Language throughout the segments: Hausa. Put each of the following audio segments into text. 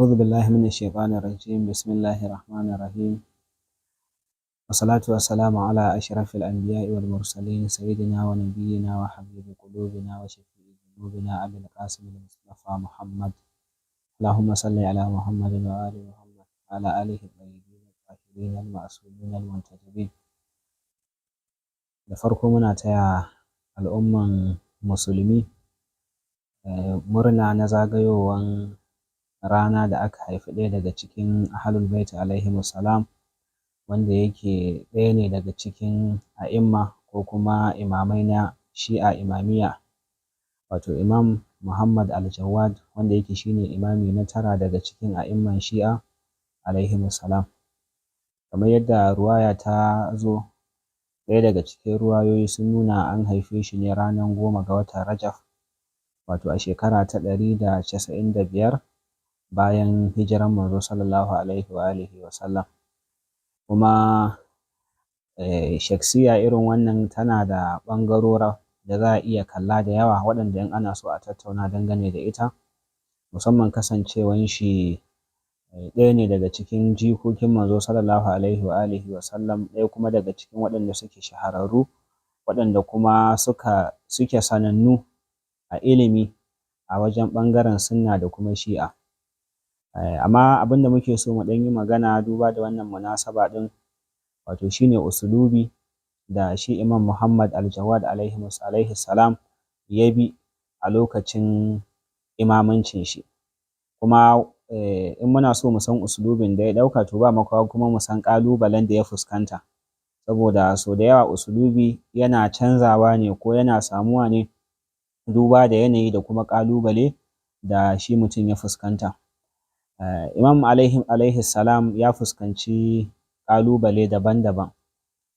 أعوذ بالله من الشيطان الرجيم. بسم الله الرحمن الرحيم، والصلاة والسلام على أشرف الأنبياء والمرسلين، سيدنا ونبينا وحبيب قلوبنا وشفيع ذنوبنا أبي القاسم المصطفى محمد. اللهم صل على محمد وآل محمد وعلى آله الطيبين الطاهرين المعصومين المنتجبين. Da farko, muna taya al'umman musulmi murna na zagayowan rana da aka haifi ɗaya daga cikin Ahlul Bait alaihimus salam, wanda yake ɗaya ne daga cikin a'imma ko kuma imamai na Shi'a Imamiyya, wato Imam Muhammad Al-Jawad, wanda yake shine imami na tara daga cikin a'imman Shi'a alaihimus salam. Kamar yadda ruwaya ta zo, ɗaya daga cikin ruwayoyi sun nuna an haife shi ne ranar 10 ga watan Rajab, wato a shekara ta 195 bayan hijiran Manzo sallallahu alaihi wa alihi wa sallam. Kuma shaksiya irin wannan tana da ɓangarora da za a iya kalla da yawa, waɗanda in ana so a tattauna dangane da ita, musamman kasancewan shi ɗaya ne daga cikin jikokin Manzo sallallahu alaihi wa alihi wa sallam, ɗaya kuma daga cikin waɗanda suke shahararru, waɗanda kuma suke sanannu a ilimi a wajen ɓangaren Sunna da kuma Shi'a. Amma abin da muke so mu ɗan yi magana duba da wannan munasaba ɗin, wato shine usulubi da shi Imam Muhammad Al-Jawad alaihi salam ya bi a lokacin imamancin shi. Kuma in muna so mu san usulubin da ya ɗauka, to ba makawa kuma mu san ƙalubalen da ya fuskanta, saboda sau da yawa usulubi yana canzawa ne ko yana samuwa ne duba da yanayi da kuma ƙalubale da shi mutum ya fuskanta. Imam alaihi salam ya fuskanci ƙalubale daban-daban.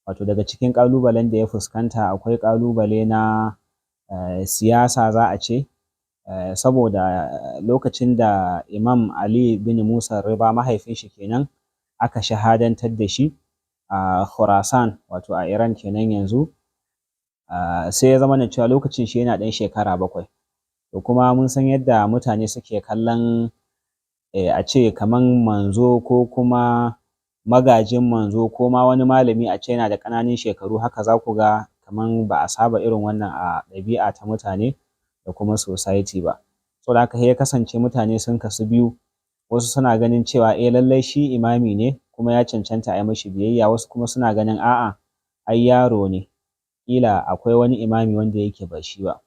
Wato daga cikin ƙalubalen da ya fuskanta akwai ƙalubale na siyasa za a ce, saboda lokacin da Imam Ali bin Musa Rida, mahaifin shi kenan, aka shahadantar da shi a Khurasan, wato a Iran kenan yanzu, sai ya zama cewa lokacin shi yana ɗan shekara 7. To kuma mun san yadda mutane suke kallon a ce kaman manzo ko kuma magajin manzo ko ma wani malami a ce yana da ƙananun shekaru haka, za ku ga kaman ba a saba irin wannan a ɗabi'a ta mutane da kuma society ba. Saboda haka sai ya kasance mutane sun kasu biyu: wasu suna ganin cewa eh, lallai shi imami ne kuma ya cancanta a yi mashi biyayya, wasu kuma suna ganin a'a, ai yaro ne, ƙila akwai wani imami wanda yake ba shi ba.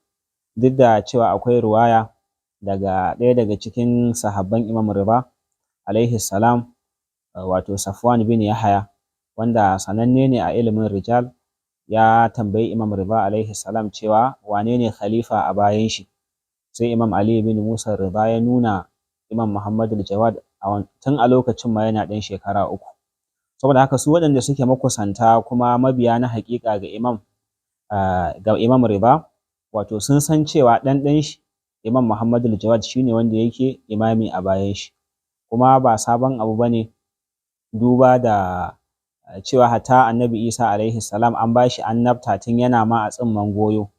Duk da cewa akwai ruwaya daga ɗaya daga cikin sahabban Imam Rida alaihi salam, wato Safwan bin Yahaya, wanda sananne ne a ilimin rijal, ya tambayi Imam Rida alaihi salam cewa wane ne khalifa a bayan shi. Sai Imam Ali bin Musa Rida ya nuna Imam Muhammad Jawad, tun a lokacin ma yana ɗan shekara 3. Saboda haka su waɗanda suke makusanta kuma mabiya na haƙiƙa ga Imam Rida, wato sun san cewa ɗan ɗan shi Imam Muhammad Jawad shine wanda yake imami a bayan shi. Kuma ba sabon abu bane, duba da cewa hatta Annabi Isa alaihi salam an ba shi annabta tun yana ma a tsimman goyo,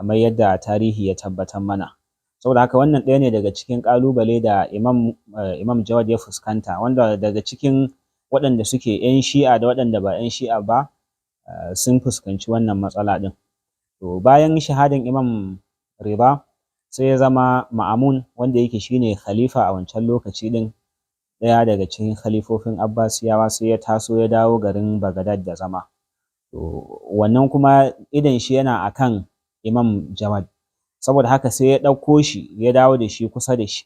kamar yadda tarihi ya tabbatar mana. Saboda haka wannan ɗaya ne daga cikin ƙalubale da Imam Jawad ya fuskanta, wanda daga cikin waɗanda suke 'yan Shi'a da waɗanda ba 'yan Shi'a ba sun fuskanci wannan matsala ɗin. To bayan shahadan Imam Rida, sai ya zama Ma'amun, wanda yake shine khalifa a wancan lokaci ɗin, ɗaya daga cikin khalifofin Abbasiyawa, sai ya taso ya dawo garin Baghdad da zama. To wannan kuma idon shi yana akan Imam Jawad, saboda haka sai ya ɗauko shi ya dawo da shi kusa da shi.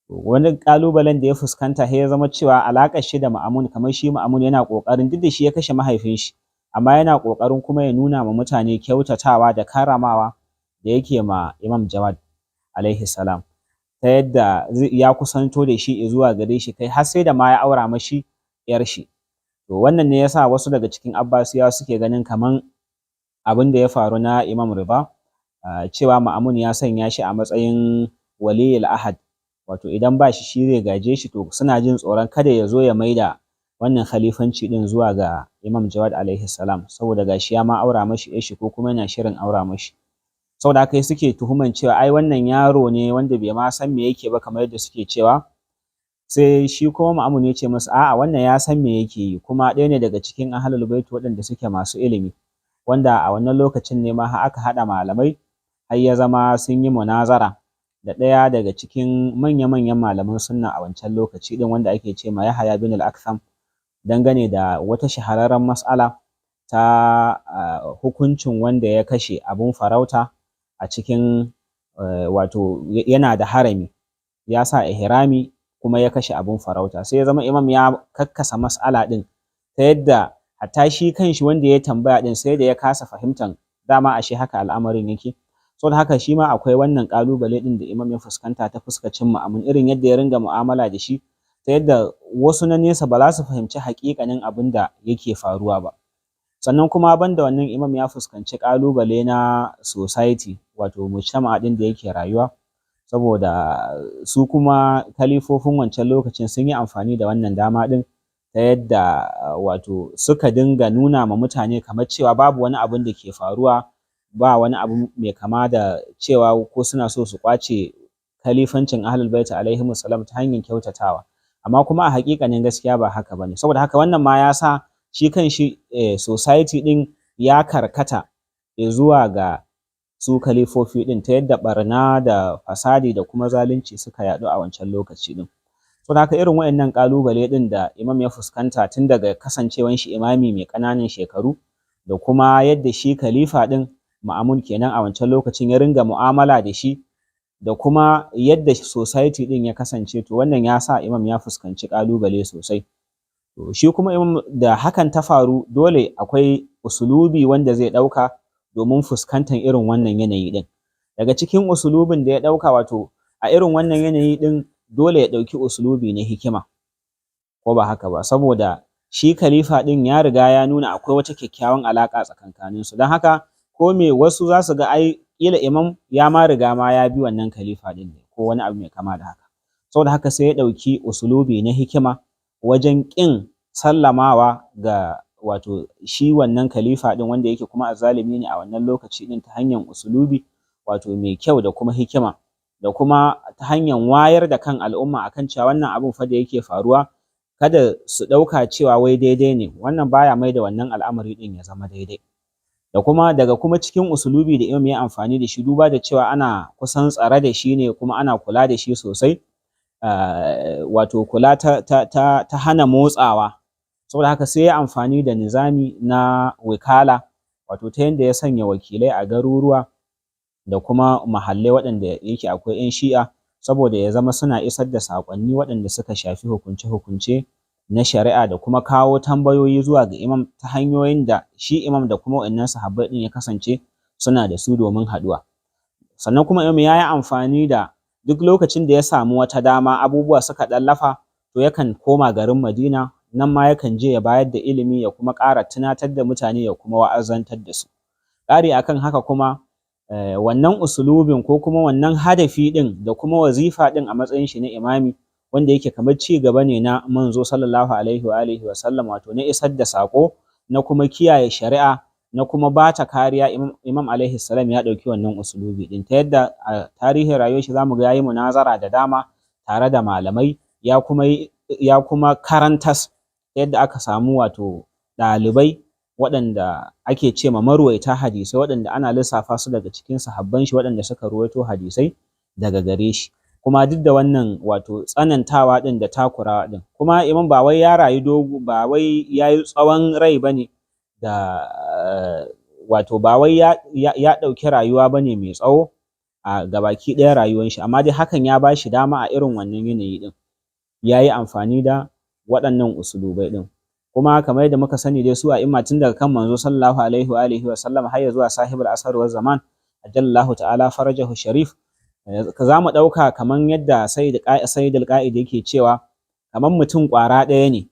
Wani ƙalubalen da ya fuskanta, sai ya zama cewa alaƙar shi da Ma'amun, kamar shi Ma'amun yana ƙoƙarin, duk da shi ya kashe mahaifin shi, amma yana ƙoƙarin kuma ya nuna ma mutane kyautatawa da karramawa da yake ma Imam Jawad alaihi salam, ta yadda ya kusanto da shi zuwa gare shi, kai har sai da ma ya aura mashi ‘yar shi. To wannan ne yasa wasu daga cikin Abbasiyawa suke ganin kaman abin da ya faru na Imam Rida, cewa Ma'amun ya sanya shi a matsayin waliyul ahad, wato idan ba shi, shi zai gaje shi. To suna jin tsoron kada ya zo ya maida wannan khalifanci din zuwa ga Imam Jawad alaihi salam, saboda gashi ya ma aura mashi ‘yar shi ko kuma yana shirin aura mashi. Saboda haka suke tuhuman cewa ai wannan yaro ne wanda bai ma san me yake ba, kamar yadda suke cewa. Sai shi kuma Ma'amun ya ce masa, a'a, wannan ya san me yake yi, kuma ɗaya ne daga cikin ahlul bait waɗanda suke masu ilimi, wanda a wannan lokacin ne ma har aka haɗa malamai, har ya zama sun yi munazara da ɗaya daga cikin manya-manyan malaman sunna a wancan lokaci ɗin, wanda ake ce ma Yahaya bin al-Aktham, dangane da wata shahararren mas'ala ta hukuncin wanda ya kashe abun farauta a cikin wato yana da harami, ya sa ihrami kuma ya kashe abun farauta. Sai ya zama imam ya kakkasa mas'ala ɗin ta yadda hatta shi kanshi wanda ya tambaya ɗin sai da ya kasa fahimtan dama ashe haka al'amarin yake. Saboda haka shi ma akwai wannan ƙalubale ɗin da imam ya fuskanta ta fuskacin Ma'amun, irin yadda ya ringa mu'amala da shi, ta yadda wasu na nesa ba za su fahimci haƙiƙanin abin da yake faruwa ba. Sannan kuma banda wannan, imam ya fuskanci ƙalubale na society, wato mujtama ɗin da yake rayuwa, saboda su kuma kalifofin wancan lokacin sun yi amfani da wannan dama ɗin ta yadda wato suka dinga nuna ma mutane kamar cewa babu wani abun da ke faruwa, ba wani abu mai kama da cewa ko suna so su ƙwace khalifancin ahlul bait alaihimus salam ta hanyar kyautatawa, amma kuma a haƙiƙanin gaskiya ba haka bane. Saboda haka wannan ma ya sa shi kan shi society ɗin ya karkata zuwa ga su khalifofi ɗin, ta yadda ɓarna da fasadi da kuma zalunci suka yaɗu a wancan lokaci ɗin. Saboda haka irin waɗannan ƙalubale ɗin da imam ya fuskanta tun daga kasancewan shi imami mai ƙananan shekaru, da kuma yadda shi khalifa ɗin, Ma'amun kenan a wancan lokacin, ya ringa mu'amala da shi, da kuma yadda society ɗin ya kasance, to wannan ya sa imam ya fuskanci ƙalubale sosai. To shi kuma imam, da hakan ta faru, dole akwai usulubi wanda zai ɗauka domin fuskantar irin wannan yanayi ɗin. Daga cikin usulubin da ya ɗauka, wato a irin wannan yanayi ɗin, dole ya ɗauki usulubi na hikima, ko ba haka ba? Saboda shi khalifa ɗin ya riga ya nuna akwai wata kyakkyawan alaƙa tsakankaninsu, don haka ko me wasu za su ga, ai ƙila imam ya ma riga ma ya bi wannan khalifa ɗin ne, ko wani abu mai kama da haka. Saboda haka sai ya ɗauki usulubi na hikima wajen ƙin sallamawa ga wato shi wannan khalifa ɗin, wanda yake kuma azzalumi ne a wannan lokaci ɗin, ta hanyar usulubi wato mai kyau da kuma hikima, da kuma ta hanyar wayar da kan al'umma akan cewa wannan abun fa da yake faruwa, kada su ɗauka cewa wai daidai ne, wannan baya mai da wannan al'amari ɗin ya zama daidai. Da kuma daga kuma cikin usulubi da imam ya amfani da shi, duba da cewa ana kusan tsare da shi ne kuma ana kula da shi sosai, wato kula ta hana motsawa, saboda haka sai ya amfani da nizami na wikala, wato ta yanda ya sanya wakilai a garuruwa da kuma mahallai waɗanda yake akwai 'yan Shi'a, saboda ya zama suna isar da saƙonni waɗanda suka shafi hukunce-hukunce na shari'a, da kuma kawo tambayoyi zuwa ga imam ta hanyoyin da shi imam da kuma waɗannan sahabbai ɗin ya kasance suna da su domin haɗuwa. Sannan kuma imam ya yi amfani da duk lokacin da ya samu wata dama, abubuwa suka ɗan lafa, to yakan koma garin Madina, nan ma yakan je ya bayar da ilimi, ya kuma ƙara tunatar da mutane, ya kuma wa'azantar da su. Ƙari akan haka kuma, wannan usulubin ko kuma wannan hadafi ɗin da kuma wazifa ɗin a matsayin shi na imami, wanda yake kamar ci gaba ne na manzo sallallahu alaihi wa alihi wa sallam, wato na isar da saƙo, na kuma kiyaye shari'a, na kuma ba ta kariya, imam alaihi salam ya ɗauki wannan usulubi ɗin, ta yadda a tarihin rayuwar shi zamu ga yayi munazara da dama tare da malamai, ya kuma karantas, ta yadda aka samu wato ɗalibai waɗanda ake ce ma marwaita hadisai, waɗanda ana lissafa su daga cikin sahabban shi waɗanda suka ruwaito hadisai daga gare shi. Kuma duk da wannan wato tsanantawa ɗin da takurawa ɗin, kuma imam ba wai ya rayu dogo, ba wai ya yi tsawon rai bane da wato ba wai ya ɗauki rayuwa bane mai tsawo a gabaki ɗaya rayuwan shi, amma dai hakan ya ba shi dama a irin wannan yanayi ɗin ya yi amfani da waɗannan usulubai ɗin. Kuma kamar yadda muka sani dai, su a'imma tun daga kan manzo sallallahu alaihi wa alihi wa sallam har ya zuwa sahibul asr wa zaman, ajallallahu ta'ala farajahu sharif, za mu ɗauka kamar yadda Sayyid al-Qa'id yake cewa kamar mutum ƙwara ɗaya ne,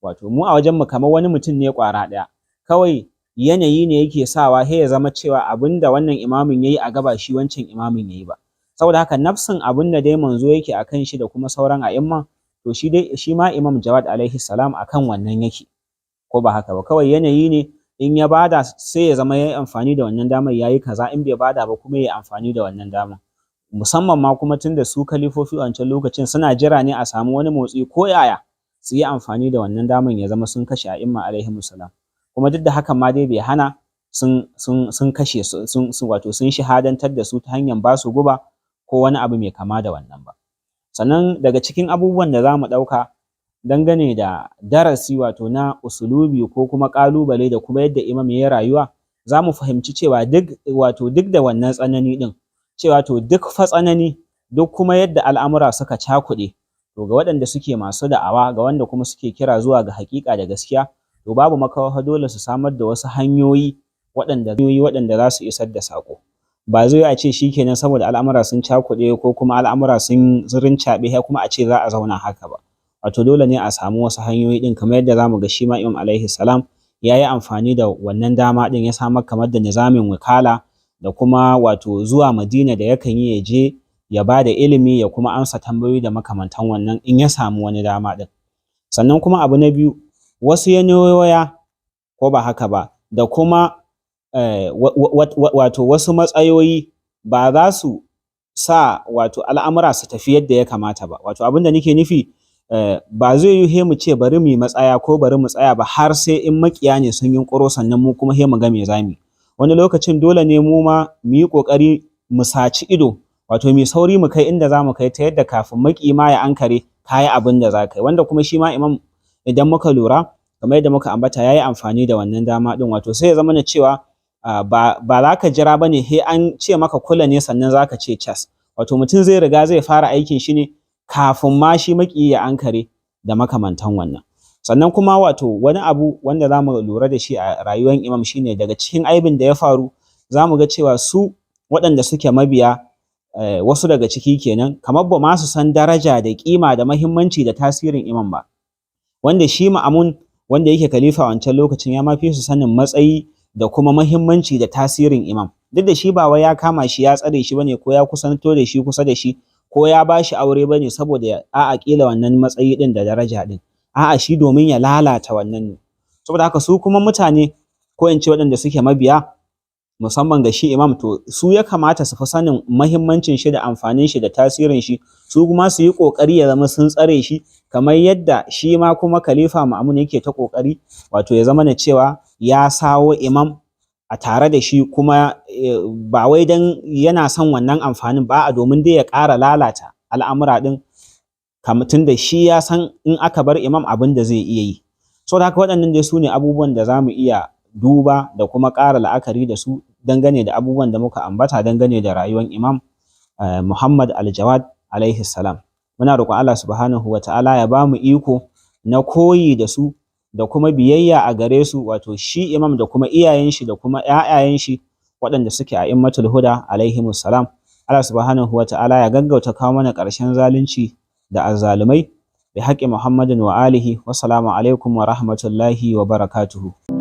wato mu a wajen mu kamar wani mutum ne ƙwara ɗaya, kawai yanayi ne yake sawa sai ya zama cewa abinda wannan imamin yayi a gaba shi wancan imamin yayi ba. Saboda haka nafsin abin da dai manzo yake akan shi da kuma sauran a'imma, to shi dai shi ma Imam Jawad alaihi salam akan wannan yake, ko ba haka ba? Kawai yanayi ne, in ya bada sai ya zama yayi amfani da wannan damar yayi kaza, in bai bada ba kuma yayi amfani da wannan damar. Musamman ma kuma tunda su kalifofi wancan lokacin suna jira ne a samu wani motsi ko yaya su yi amfani da wannan daman ya zama sun kashe a'imma alaihimus salam. Kuma duk da hakan ma dai bai hana sun kashe su, sun wato sun shahadantar da su ta hanyar ba su guba ko wani abu mai kama da wannan ba. Sannan daga cikin abubuwan da za mu ɗauka dangane da darasi, wato na usulubi ko kuma ƙalubale da kuma yadda imam ya rayuwa, za mu fahimci cewa duk da wannan tsanani ɗin, cewa to duk fa tsanani, duk kuma yadda al'amura suka cakuɗe, to ga waɗanda suke masu da'awa, ga wanda kuma suke kira zuwa ga haƙiƙa da gaskiya, to babu makawa dole su samar da wasu hanyoyi waɗanda za su isar da saƙo. Ba zai a ce shikenan saboda al'amura sun cakuɗe ko kuma al'amura sun rincaɓe sai kuma a ce za a zauna haka ba. Wato dole ne a samu wasu hanyoyi ɗin, kamar yadda zamu ga shi ma Imam alaihi salam ya yi amfani da wannan dama ɗin, ya samar kamar da nizamin wikala da kuma wato zuwa Madina da yakan yi, ya je ya ba da ilimi ya kuma amsa tambayoyi da makamantan wannan in ya samu wani dama ɗin. Sannan kuma abu na biyu, wasu yanayoya ko ba haka ba, da kuma wato wasu matsayoyi ba za su sa wato al'amura su tafi yadda ya kamata ba. Wato abin da nake nufi, ba zai yi mu ce bari mu yi matsaya ko bari mu tsaya ba har sai in makiya ne sun yunƙuro sannan mu kuma he mu ga me zamu. Wani lokacin dole ne mu ma mu yi ƙoƙari mu saci ido, wato mu sauri mu kai inda za mu kai, ta yadda kafin maƙiyi ma ya ankare ka yi abin da za ka yi. Wanda kuma shi ma imam, idan muka lura, kamar yadda muka ambata, ya yi amfani da wannan dama ɗin. Wato sai ya zama na cewa ba za ka jira ba ne he an ce maka kula ne sannan za ka ce cas. Wato mutum zai riga zai fara aikin shi ne kafin ma shi maƙiyi ya ankare da makamantan wannan. Sannan kuma wato wani abu wanda za mu lura da shi a rayuwar imam shine, daga cikin aibin da ya faru, za mu ga cewa su waɗanda suke mabiya, wasu daga ciki kenan, kamar ba ma su san daraja da ƙima da mahimmanci da tasirin imam ba. Wanda shi Ma'amun, wanda yake khalifa wancan lokacin, ya ma fi su sanin matsayi da kuma mahimmanci da tasirin imam. Duk da shi ba wai ya kama shi ya tsare shi bane, ko ya kusanto da shi kusa da shi, ko ya ba shi aure bane saboda a'a kila wannan matsayi din da daraja din, a'a shi domin ya lalata wannan ne. Saboda haka su kuma mutane, ko in ce waɗanda suke mabiya musamman ga shi imam, to su ya kamata su fi sanin mahimmancin shi da amfanin shi da tasirin shi, su kuma su yi ƙoƙari ya zama sun tsare shi, kamar yadda shi ma kuma khalifa Ma'amun yake ta ƙoƙari, wato ya zama na cewa ya sawo imam a tare da shi, kuma ba wai dan yana son wannan amfanin ba, a domin dai ya ƙara lalata al'amura ɗin, tun da shi ya san in aka bar imam abin da zai iya yi. Saboda haka waɗannan dai su ne abubuwan da za mu iya duba da kuma ƙara la'akari da su dangane da abubuwan da muka ambata dangane da rayuwar imam Muhammad Al-Jawad alaihi salam. Muna roƙon Allah subhanahu wa ta'ala ya ba mu iko na koyi da su da kuma biyayya a gare su, wato shi imam da kuma iyayen shi da kuma ƴaƴayen shi waɗanda suke a immatul huda alaihimus salam. Allah subhanahu wa ta'ala ya gaggauta kawo mana ƙarshen zalunci da azzalumai bi haƙƙi Muhammadin wa alihi. Wassalamu alaikum wa rahmatullahi wa barakatuhu.